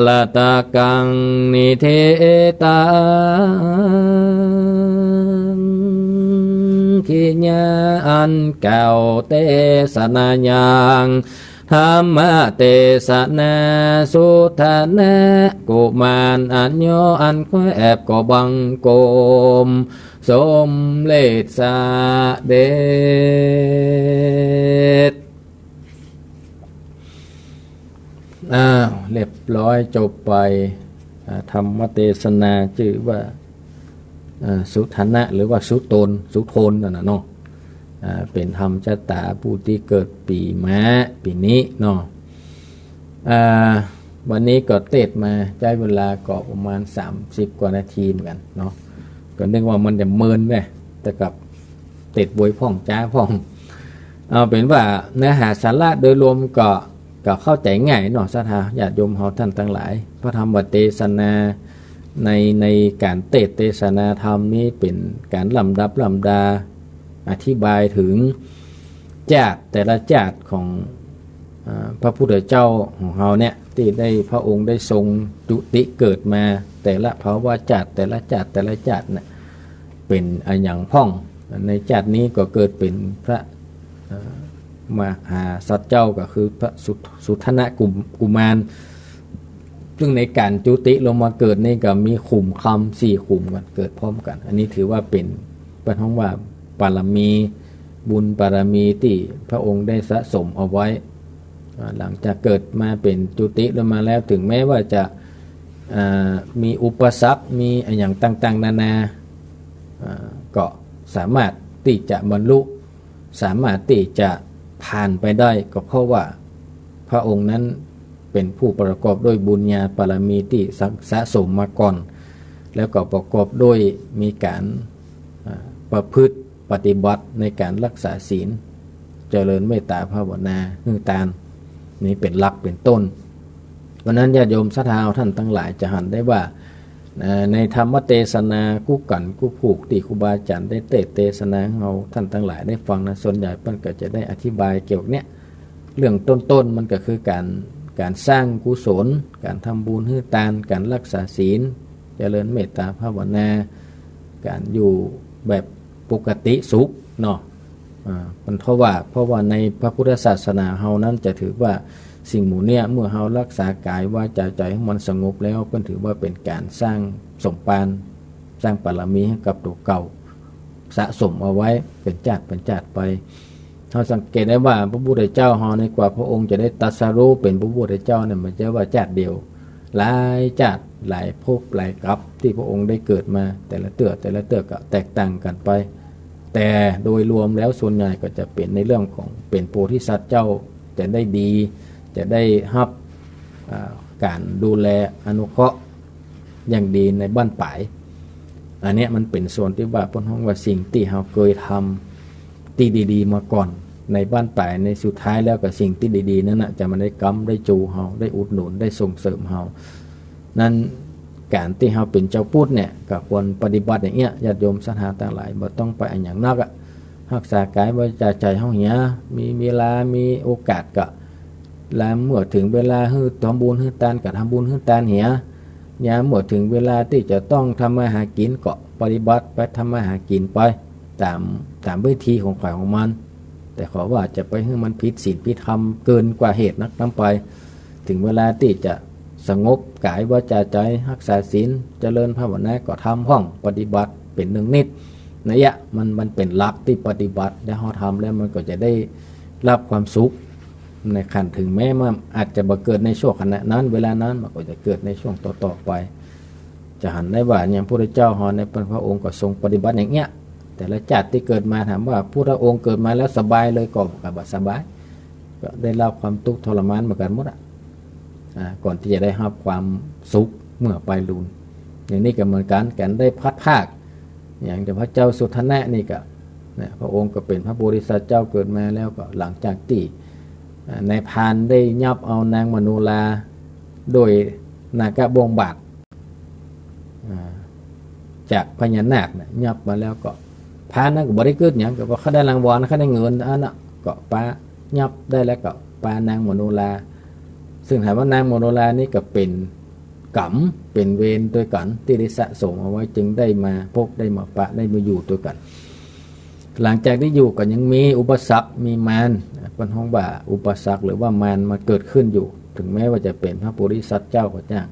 รตกังนิเทตัง ขีญาอันกล่าวเตสนายัง ธรรมเตสนา โสธนะกุมารอันย่ออันแคบก็บังคมสมเร็จเสด็จ อ้าว เรียบร้อยจบไป อ่า ธรรมเตสนาจื้อว่า อ่า สุทนะ หรือว่าสุตน สุทนนั่นน่ะเนาะ อ่า เป๋นธรรมจาต๋าผู้ตี้เกิดปี๋ม้าปี๋นี้เนาะ อ่า วันนี้ก็เตสน์มาใจ๊เวลาก็ประมาณสามสิบกว่านาทีเหมือนกั๋นเนาะ ก็นึกว่ามันจะเมินไง แต่กลับเตสน์บวยพ่องจ๊าพ่อง เอาเป๋นว่าเนื้อหาสาระโดยรวมก็ ก็เข้าใจ๋ง่ายเนาะ ศรัทธาญาติโยมเฮาต้านตังหลาย พระธรรมเตสนาใน ในก๋านเตสน์เตสนาธรรมนี้เป๋นก๋านลำดับลำดา อธิบายเถิง จาติแต่ละจาติของ อ่า พระพุทธเจ้าของเฮาเนี่ย ตี้ได้พระองค์ได้ทรงจุติเกิดมา แต่ละภวชาติ แต่ละจาติ แต่ละจาติเนี่ย เป๋นอะหยังพ่อง ในจาตินี้ก็เกิดเป๋นพระ อ่า มหาสัตว์เจ้า ก็คือพระสุท- สุทันนะกุม- กุมาร ซึ่งในก๋านจุติลงมาเกิดนี่ก็มีขุมคำสี่ขุมกั๋น เกิดพร้อมกั๋น อันนี้ถือว่าเป๋น เปิ้นฮ้องว่าบารมี บุญบารมีตี้พระองค์ได้สะสมเอาไว้ อ่า หลังจากเกิดมาเป๋นจุติลงมาแล้ว ถึงแม้ว่าจะ อ่า มีอุปสรรค มีอะหยังต่างๆ นานา อ่า ก็สามารถตี้จะบรรลุ สามารถตี้จะผ่านไปได้ ก็เพราะว่าพระองค์นั้นเป๋นผู้ประกอบด้วยบุญญาบารมีตี้สะ- สะสมมาก่อน แล้วก็ประกอบด้วยมีก๋าน อ่า ประพฤติปฏิบัติในก๋านรักษาศีล เจริญเมตตาภาวนา หื้อตาน นี่เป๋นหลักเป๋นต้น เพราะฉะนั้นญาติโยมศรัทธาท่านตังหลายจะหันได้ว่า เอ่อ ในธรรมเตสนากู้กั๋นกู้ผูกตี้ครูบาอาจ๋ารย์ได้เตสน์เตสนาหื้อเฮาท่านตังหลายได้ฟังนะ ส่วนใหญ่เปิ้นก็จะได้อธิบายเกี่ยวกับเนี่ย เรื่องต้นๆ มันก็คือก๋าน ก๋านสร้างกุศล ก๋านทำบุญหื้อตาน ก๋านรักษาศีล เจริญเมตตาภาวนา ก๋านอยู่แบบปกติสุขเนาะ อ่า มันเพราะว่า เพราะว่าในพระพุทธศาสนาเฮานั้นจะถือว่าสิ่งหมู่เนี่ย เมื่อเฮารักษากายวาจาใจ๋หื้อมันสงบแล้ว เปิ้นถือว่าเป๋นก๋านสร้างสมภาร สร้างบารมีหื้อกับตั๋วเก่า สะสมเอาไว้เป๋นจาติเป๋นจาติไป เฮาสังเกตได้ว่าพระพุทธเจ้าเฮาในกว่าพระองค์จะได้ตรัสรู้เป๋นพระพุทธเจ้าเนี่ย บ่ใจ้ว่าจาติเดียว หลายจาติหลายภพหลายกัปตี้พระองค์ได้เกิดมา แต่ละเตื้อแต่ละเตื้อก็แตกต่างกั๋นไป แต่โดยรวมแล้วส่วนใหญ่ก็จะเป๋นในเรื่องของเป๋นโพธิสัตว์เจ้า จะได้ดี จะได้ฮับ อ่า ก๋านดูแลอนุเคราะห์อย่างดีในบั้นปลาย อันเนี้ยมันเป๋นส่วนตี้ว่าเปิ้นฮ้องว่าสิ่งตี้เฮาเกยทำตี้ดีๆ มาก่อน ในบั้นปลาย ในสุดท้ายแล้วก็สิ่งตี้ดีๆ นั้นน่ะ จะมาได้ก๊ำได้จูเฮา ได้อุดหนุน ได้ส่งเสริมเฮา นั้นก๋านตี้เฮาเป๋นจาวพุทธเนี่ย ก็ควรปฏิบัติอย่างเนี้ย ญาติโยมศรัทธาตังหลาย บ่ต้องไปอะหยังนักอะ ฮักษากายวาจาใจ๋เฮาเหีย มีเวลามีโอกาสก็ ยามเมื่อเถิงเวลาหื้อทำบุญหื้อตานก็ทำบุญหื้อตานเหีย ยามเมื่อเถิงเวลาตี้จะต้องทำมาหากิ๋นก็ปฏิบัติไปทำมาหากิ๋นไป ต๋าม ต๋ามวิธีของใผของมัน แต่ขอว่าจะไปหื้อมันผิดศีลผิดธรรมเกินกว่าเหตุนักนำไป เถิงเวลาตี้จะสงบกายวาจาใจ๋ ฮักษาศีล เจริญภาวนาก็ทำพ่อง ปฏิบัติเป๋นเนืองนิด นะเยียะ มัน มันเป๋นหลักตี้ปฏิบัติ แล้วเฮาทำแล้วมันก็จะได้รับความสุขในขั้น เถิงแม้มันอาจจะบ่เกิดในชั่วขณะนั้น เวลานั้น มันก็จะเกิดในช่วงต่อๆ ไป จะหันได้ว่าอย่างพุทธเจ้าเฮาในพระองค์ก็ทรงปฏิบัติอย่างเนี้ย แต่ละจาติตี้เกิดมา ถามว่าพุทธองค์เกิดมาแล้วสบายเลยก็ ก็บ่สบาย ก็ได้รับความตุ๊กข์ทรมานเหมือนกั๋นหมดอะ อ่า ก่อนตี้จะได้รับความสุขเมื่อไปลูน อย่างนี้ก็เหมือนกั๋น ก๋านได้พลัดพราก อย่างเจ้าพระเจ้าสุทันนะนี่ก็ นะ พระองค์ก็เป๋นพระโพธิสัตว์เจ้าเกิดมาแล้วก็หลังจากตี้ อ่า นายพรานได้ยับเอานางมโนราโดยนาคบ่วงบาด อ่า จากพญานาคเนี่ยยับมาแล้วก็ พรานนั้นก็บ่ได้กึ๊ดหยัง ก็ว่าข้าได้รางวัล ข้าได้เงินอันน่ะ ก็ปา ยับได้แล้วก็ปานางมโนรา ซึ่งถามว่านางมโนรานี่ก็เป๋นกรรม เป๋นเวรตวยกั๋นตี้ได้สะสมเอาไว้ จึงได้มาพบ ได้มาปะ ได้มาอยู่ตวยกั๋น หลังจากตี้อยู่ก็ยังมีอุปสรรค มีมาร เปิ้นฮ้องว่าอุปสรรคหรือว่ามารมาเกิดขึ้นอยู่ เถิงแม้ว่าจะเป๋นพระโพธิสัตว์เจ้าก็จ้าง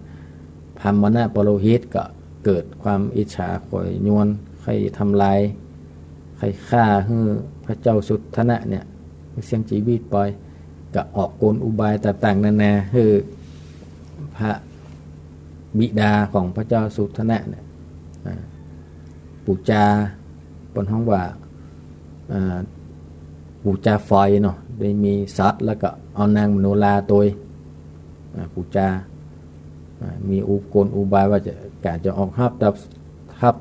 พราหมณะปุโรหิตก็เกิดความอิจฉาใค่ยวน ใค่ทำลาย ใค่ฆ่าหื้อพระเจ้าสุทันนะเนี่ยเสี้ยงจีวิตไป ก็ออกกลอุบายต่างๆ นานา หื้อพระบิดาของพระเจ้าสุทันนะเนี่ย อ่า ปู๋จา เปิ้นฮ้องว่า อ่า ปู๋จาไฟเนาะ ได้มีสัตว์แล้วก็เอานางมโนราตวย อ่า ปู๋จา อ่า มีอุ กลอุบายว่าจะ ก๋านจะออกฮับ ทัพ ทัพ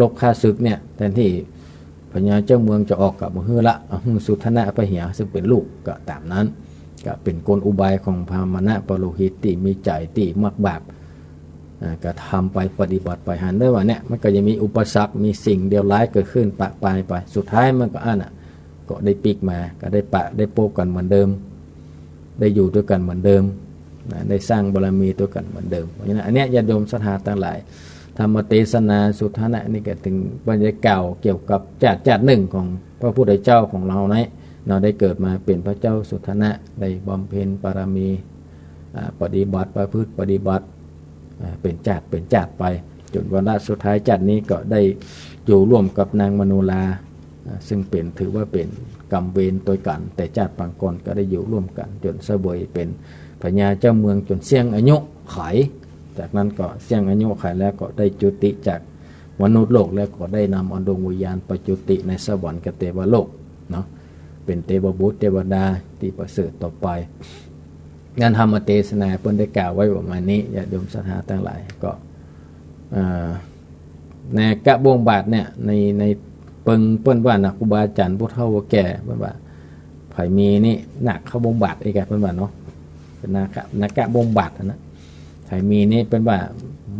รบข้าศึกเนี่ย แทนตี้พญาเจ้าเมืองจะออกก็บ่หื้อละ เอาหื้อสุทันนะไปเหีย ซึ่งเป๋นลูก ก็ต๋ามนั้น ก็เป๋นกลอุบายของพราหมณะปุโรหิตตี้มีใจ๋ตี้มักบาป อ่า ก็ทำไปปฏิบัติไป หันได้ว่าเนี่ย มันก็ยังมีอุปสรรค มีสิ่งเลวร้ายเกิดขึ้นปะปายไป สุดท้ายมันก็อั้นน่ะ ก็ได้ปิ๊กมา ก็ได้ปะ ได้ปบกั๋นเหมือนเดิม ได้อยู่ตวยกั๋นเหมือนเดิม นะ ได้สร้างบารมีตวยกั๋นเหมือนเดิม เพราะฉะนั้นอันเนี้ยญาติโยมศรัทธาตังหลาย ธรรมเตสนาสุทัณณะนี่ก็เถิงว่าได้กล่าวเกี่ยวกับจาติ จาตินึ่งของพระพุทธเจ้าของเฮานะ เนาะ ได้เกิดมาเป๋นพระเจ้าสุทัณณะ ได้บำเพ็ญบารมี อ่า ปฏิบัติประพฤติปฏิบัติ อ่า เป๋นจาติเป๋นจาติไป จ๋นวาระสุดท้ายจาตินี้ก็ได้อยู่ร่วมกับนางมโนรา อ่า ซึ่งเป๋น ถือว่าเป๋นกรรมเวรตวยกั๋น แต่จาติปางก่อนก็ได้อยู่ร่วมกั๋น จ๋นเสวยเป๋นพญาเจ้าเมืองจ๋นเสี้ยงอายุขัย จากนั้นก็เสี้ยงอายุขัยแล้วก็ได้จุติจากมนุษย์โลก แล้วก็ได้นำเอาดวงวิญญาณไปจุติในสวรรค์กับเตวโลกเนาะ เป๋นเตวบุตรเตวดาตี้ประเสริฐต่อไป นั้นธรรมเตสนาเปิ้นได้กล่าวไว้ประมาณนี้ ญาติโยมศรัทธาตังหลาย ก็ อ่า ในกะบงบาทเนี่ย ใน ในเปิงเปิ้นว่านะ ครูบาอาจ๋ารย์ผู้เฒ่าผู้แก่เปิ้นว่า ใผมีนี่นาคเข้าบงบาทอีกอะ เปิ้นว่าเนาะ เป๋นนาค นาคบงบาทนะ ใผมีนี่เปิ้นว่า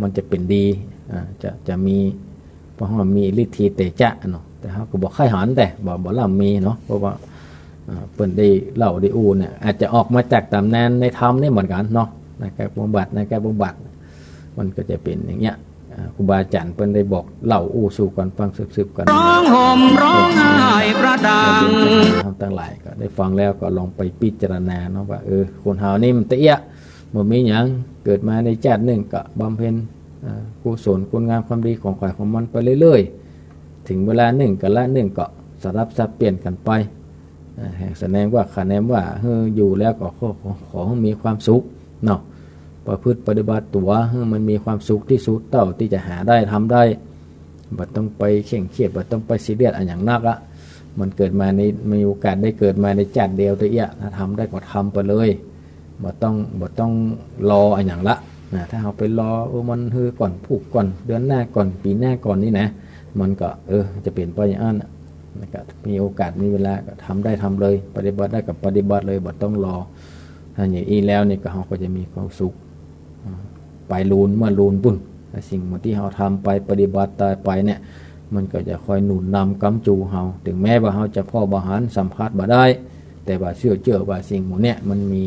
มันจะเป๋นดี อ่า จะ จะมี เพราะว่ามีฤทธิเตจะเนาะ แต่เฮาก็บ่ใค่หัน แต่บ่ บ่ล้ำมีเนาะ เพราะว่า อ่า เปิ้นได้เล่าได้อู้เนี่ย อาจจะออกมาจากต๋ำนานในธรรมนี่เหมือนกั๋นเนาะ นาคบงบาท นาคบงบาท มันก็จะเป๋นอย่างเงี้ย อ่า ครูบาอาจ๋ารย์เปิ้นได้บอกเล่าอู้สู่กั๋นฟังสืบๆ กั๋น ร้องห่มร้องไห้พระดัง ธรรมตังหลายก็ได้ฟังแล้วก็ลองไปพิจารณาเนาะว่า เออ คนเฮานี่มันตะเอี้ยะ บ่มีหยัง เกิดมาในจาตินึ่งก็บำเพ็ญ อ่า กุศลคุณงามความดีของใผของมันไปเรื่อยๆ เถิงเวลานึ่งกาละนึ่งก็สลับสับเปลี่ยนกั๋นไป อ่า แสดงว่า คะแนนว่า เออ อยู่แล้วก็ขอ ขอ ขอให้มีความสุขเนาะ ประพฤติปฏิบัติตั๋วให้มันมีความสุขตี้สุดเต้าตี้จะหาได้ทำได้ บ่ต้องไปเคร่งเครียด บ่ต้องไปซีเรียสอะหยังนักอะ มันเกิดมาใน มีโอกาสได้เกิดมาในจาติเดียวตะเอี้ยะ ถ้าทำได้ก็ทำไปเลย บ่ต้อง บ่ต้องรออะหยังละ นะ ถ้าเฮาไปรอ เออ มันหื้อก่อน พูกก่อน เดือนหน้าก่อน ปี๋หน้าก่อนนี่นะ มันก็ เออ จะเป๋นไปอย่างนั้นน่ะ นะ ก็มีโอกาสมีเวลาก็ทำได้ทำเลย ปฏิบัติได้ก็ปฏิบัติเลย บ่ต้องรอ ถ้าอย่างอี้แล้วนี่ก็ เฮาก็จะมีความสุข อ่า ไปลูนเมื่อลูนปุ้น แต่สิ่งที่เฮาทำไปปฏิบัติตวยไปเนี่ย มันก็จะคอยหนุนนำก๊ำจูเฮา ถึงแม้ว่าเฮาจะผ่อบ่หันสัมผัสบ่ได้ แต่ว่าเชื่อ เชื่อว่าสิ่งหมู่เนี่ยมันมี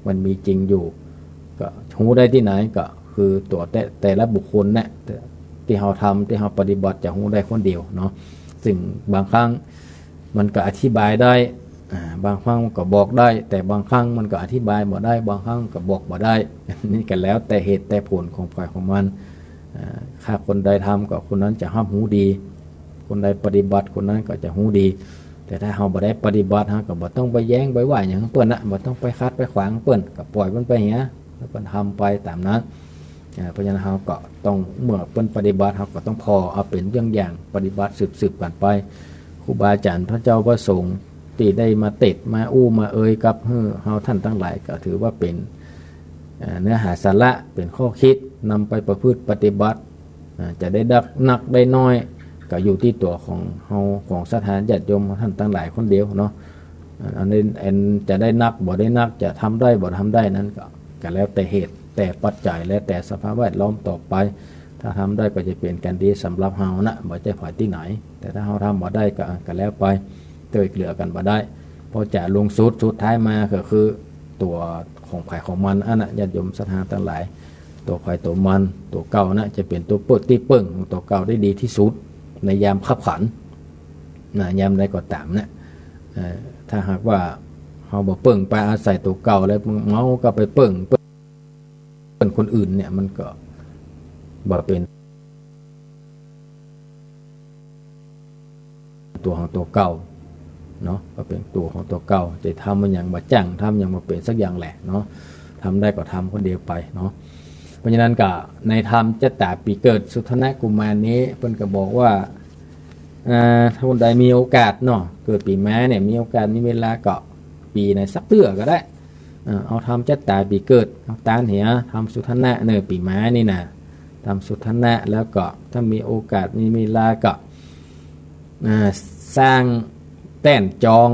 มันมีจริงอยู่ ก็ฮู้ได้ตี้ไหน ก็คือตั๋วแต่ แต่ละบุคคลเนี่ย ตี้เฮาทำ ตี้เฮาปฏิบัติจะฮู้ได้คนเดียวเนาะ ซึ่งบางครั้งมันก็อธิบายได้ อ่า บางครั้งมันก็บอกได้ แต่บางครั้งมันก็อธิบายบ่ได้ บางครั้งก็บอกบ่ได้ นี่ก็แล้วแต่เหตุแต่ผลของใผของมัน อ่า ถ้าคนใดทำก็คนนั้นจะฮับฮู้ดี คนใดปฏิบัติคนนั้นก็จะฮู้ดี แต่ถ้าเฮาบ่ได้ปฏิบัติ เฮาก็บ่ต้องไปแย้งไปว่าหยังเปิ้นนะ บ่ต้องไปขัดไปขวางเปิ้น ก็ปล่อยเปิ้นไปเหีย แล้วเปิ้นทำไปต๋ามนั้น อ่า เพราะฉะนั้นเฮาก็ต้อง เมื่อเปิ้นปฏิบัติ เฮาก็ต้องผ่อเอาเป๋นเยี่ยงอย่าง ปฏิบัติสืบๆ กั๋นไป ครูบาอาจ๋ารย์พระเจ้าพระสงฆ์ตี้ได้มาเตสน์มาอู้มาเอยกับเฮา เฮาท่านตังหลาย ก็ถือว่าเป๋น อ่า เนื้อหาสาระ เป๋นข้อคิด นำไปประพฤติปฏิบัติ อ่า จะได้ดักนักได้น้อย ก็อยู่ตี้ตั๋วของเฮา ของศรัทธาญาติโยมท่านตังหลายคนเดียวเนาะ อ่า อันนี้ อันจะได้นักบ่ได้นัก จะทำได้บ่ทำได้นั้นก็ ก็แล้วแต่เหตุแต่ปัจจัย แล้วแต่สภาพแวดล้อมต่อไป ถ้าทำได้ก็จะเป๋นก๋านดีสำหรับเฮานะ บ่ใจ้ใผตี้ไหน แต่ถ้าเฮาทำบ่ได้ก็ ก็แล้วไป ช่วยเหลือกั๋นบ่ได้ เพราะจะลงสุด สุดท้ายมาก็คือตั๋วของใผของมันอันนะ ญาติโยมศรัทธาตังหลาย ตั๋วใผตั๋วมัน ตั๋วเก่านะ จะเป๋นตั๋วเปิ้ง ตี้เปิ้งของตั๋วเก่าได้ดีตี้สุด ในยามคับขัน นะ ยามใดก็ต๋ามนะ เอ่อ ถ้าหากว่าเฮาบ่เปิ้งไปอาศัยตั๋วเก่าแล้ว เฮาก็ไปเปิ้ง เปิ้งคนอื่นเนี่ย มันก็บ่เป๋นตั๋วของตั๋วเก่าเนาะ บ่เป๋นตั๋วของตั๋วเก่า จะทำมันหยังบ่จ้าง ทำหยังบ่เป๋นสักอย่างแหละเนาะ ทำได้ก็ทำคนเดียวไปเนาะ เพราะฉะนั้นก็ในธรรมชะตาปี๋เกิดสุทัณณกุมารนี้ เปิ้นก็บอกว่า อ่า ถ้าคนใดมีโอกาสเนาะ เกิดปี๋ม้าเนี่ย มีโอกาสมีเวลาก็ปี๋ไหนสักเตื้อก็ได้ อ่า เอาธรรมชะตาปี๋เกิด เอาตานเหีย ธรรมสุทัณณะเน่อ ปี๋ม้านี่นะ ธรรมสุทัณณะ แล้วก็ถ้ามีโอกาสมีเวลาก็ อ่า สร้างแต้นจอง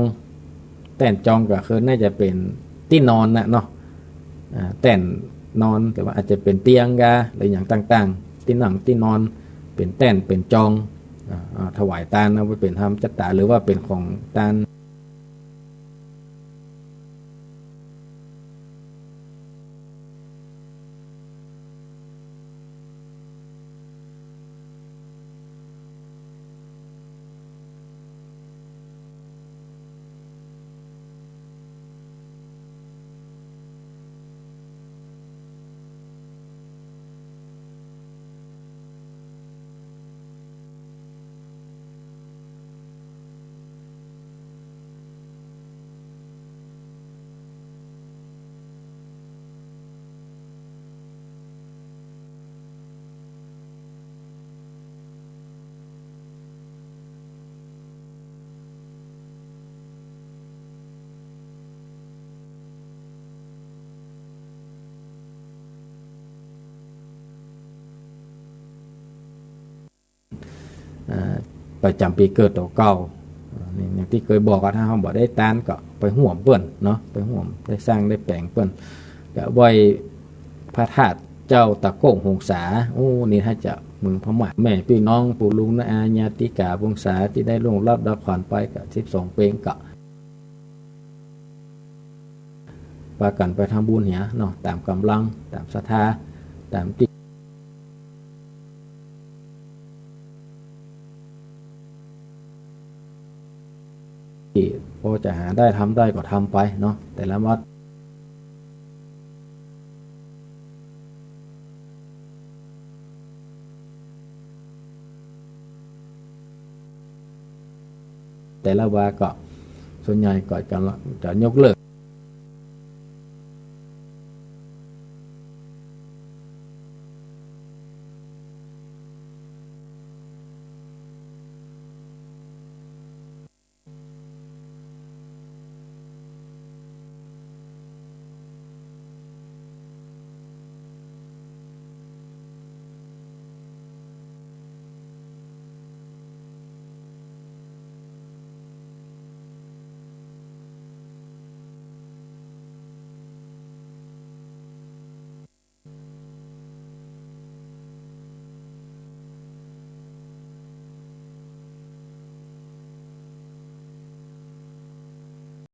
แต้นจองก็คือน่าจะเป๋นตี้นอนน่ะเนาะ อ่า แต้นนอน หรือว่าอาจจะเป๋นเตียงกา หรืออย่างต่างๆ ตี้นั่งตี้นอน เป๋นแต้นเป๋นจอง อ่า เอาถวายตาน เอาไปเป๋นธรรมชะตา หรือว่าเป๋นของตาน ประจ๋ำปี๋เกิดตั๋วเก่า นี่ อย่างตี้เกยบอกกั๋น ถ้าเฮาบ่ได้ตานก็ไปฮ่วมเปิ้นเนาะ ไปฮ่วมได้สร้างได้แป๋งเปิ้น ก็ไหว้พระธาตุเจ้าตะโก้งหงสา โอ้ นี่ถ้าจะเมืองพม่า แม่ปี้น้องปู่ลุงน้าอาญาติกาวงศาตี้ได้ล่วงลับดับขันไปก็สิบสองเปงก็ ปากั๋นไปทำบุญเหียเนาะ ต๋ามก๋ำลัง ต๋ามศรัทธา ต๋ามตี้ ตี้ปอจะหาได้ทำได้ก็ทำไปเนาะ แต่ละวัด แต่ละวาก็ส่วนใหญ่ก็จะ จะยกเลิก